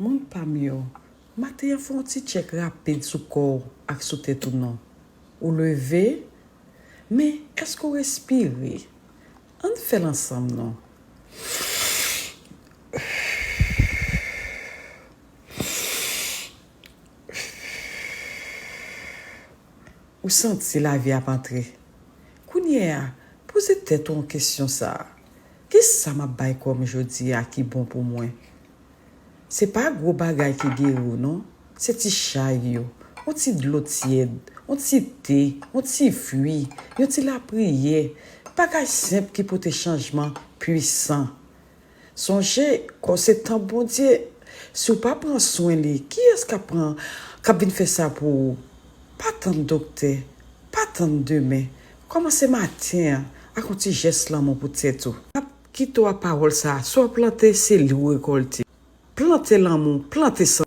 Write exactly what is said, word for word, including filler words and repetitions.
Moun pa m yo, maten an fè yon ti tchèk rapid sou kò w ak sou tèt ou non. Ou leve, men èske w respire? Ann fè l ansanm non. Ou santi lavi ap antre. Kounye a, poze tèt ou yon kesyon sa a, kisa m ap bay kò m jodi a ki bon pou mwen? Se pa gwo bagay ki geri w non. Se ti chay yo, yon ti dlo tyèd, yon ti te, yon ti fwi, yon ti lapriyè. Bagay senp ki pote chanjman pwisan. Sonje, kò se tanp Bondye. Si w pa pran swen li, kiyès k ap pran, k ap vin fè sa pou ou? Pa tann doktè, pa tann demen. Kòmanse maten an ak yon ti jès lanmou pou tèt ou. N ap kite w ak pawòl sa a, sa w plante, se li w rekòlte. Plante lanmou, plante santi.